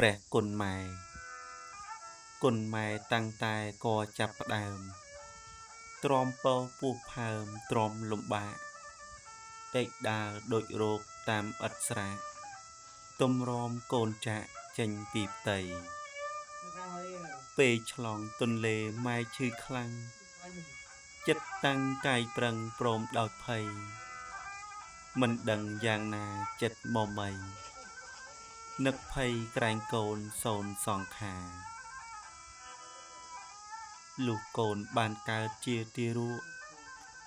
ព្រះគុណម៉ែគុណម៉ែតាំងតែក៏ចាប់ផ្ដើមទ្រាំពពោះផើមទ្រាំលំបាកដេកដើរដូចរោគតាមឥតស្រាកទំរំកូនចាក់ចេញពីផ្ទៃពេលឆ្លងទន្លេម៉ែឈឺខ្លាំងចិត្តតាំងកាយប្រឹងព្រមដោយភ័យមិនដឹងយ៉ាងណាចិត្តមមីនឹកភ័យក្រែងកូនសូនសង្ខារលុះកូនបានកើតជាទារក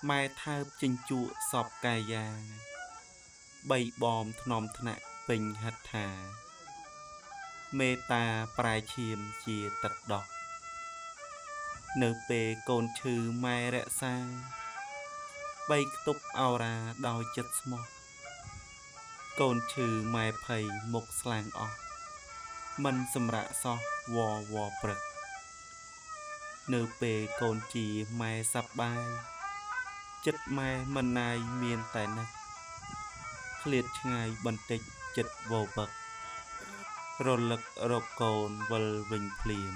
ម៉ែថើបជញ្ជក់សពកាយាបីបំថ្នមថ្នាក់ពេញហត្ថាមេត្តាប្រែឈាមជាទឹកដោះនៅពេលកូនឈឺម៉ែរក្សាបីខ្ទប់អោរាដោយចិត្តស្មោះកូនឈឺម៉ែភ័យមុខស្លាងអស់មិនសម្រាកសោះវវព្រឹកនៅពេលកូនជាម៉ែសប្បាយចិត្តម៉ែមិនណាយមានតែនឹកឃ្លាតឆ្ងាយបន្តិចចិត្តវវឹករលឹករកកូនវិលវិញភ្លាម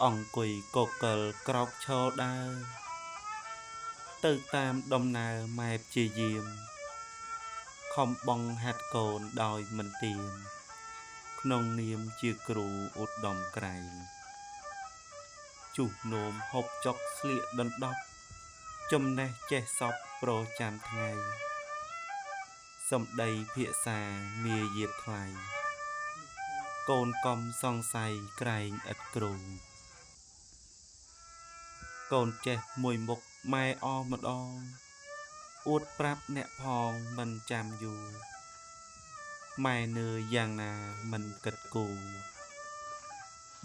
អង្គុយកកិលក្រោកឈរដើរទៅតាមដំណើរម៉ែព្យាយាមខំបងហាត់កូនដោយមិនទៀមក្នុងនាមជាគ្រូឧត្តមក្រៃជុះនោមហូបចុកស្លៀកដណ្ដប់ចំណេះចេះសពប្រចាំថ្ងៃសម្ដីភាសាមាយាទថ្លៃកូនកំសង្ស័យក្រែងឥតគ្រូកូនចេះមួយមុខម៉ែអម្ដងអួតប្រាប់អ្នកផងមិនចាំយូរម៉ែនឿយយ៉ាងណាមិនគិតគូរ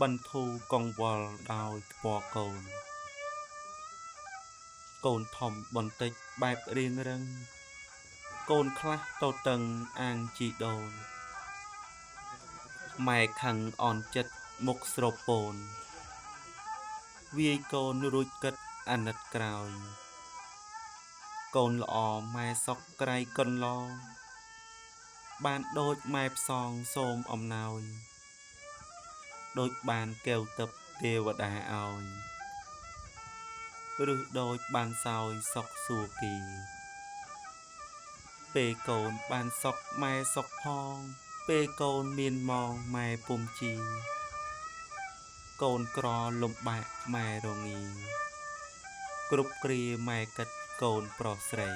បន្ធូរកង្វល់ដោយថ្ពាល់កូនកូនធំបន្តិចបែបរៀងរឹងកូនខ្លះតតឹងអាងជីដូនម៉ែខឹងអន់ចិត្តមុខស្រពោនវាយកូនរួចគិតអាណិតក្រោយកូនល្អម៉ែសុកក្រៃកន្លងបានដូចម៉ែផ្សងសូមអំណោយដូចបានកែវទឹកទេវតាឲ្យឬដូចបានសោយសុកសួគីពេលកូនបានសុកម៉ែសុកផងពេលកូនមានម៉ងម៉ែពុំជីកូនក្រលំបាកម៉ែរងាគ្រប់គ្រាម៉ែគិតកូនប្រុសស្រី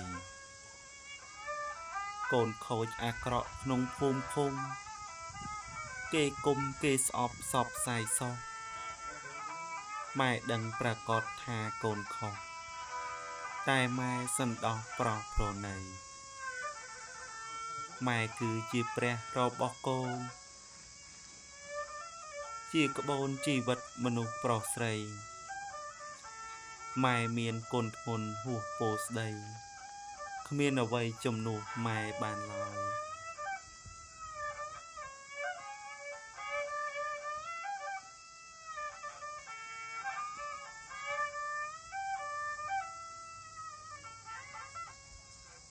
កូនខូចអាក្រក់ក្នុងភូមិឃុំគេគុំគេស្អប់សពសាយសោះម៉ែដឹងប្រកាសថាកូនខុសតែម៉ែសន្តោសប្រោសប្រណីម៉ែគឺជាព្រះរបស់កូនជាក្បូនជីវិតមនុស្សប្រុសស្រីម៉ែមានគុណធ្ងន់ហួសពោស្ដីគ្មានអ្វីជំនួសម៉ែបានឡើយ។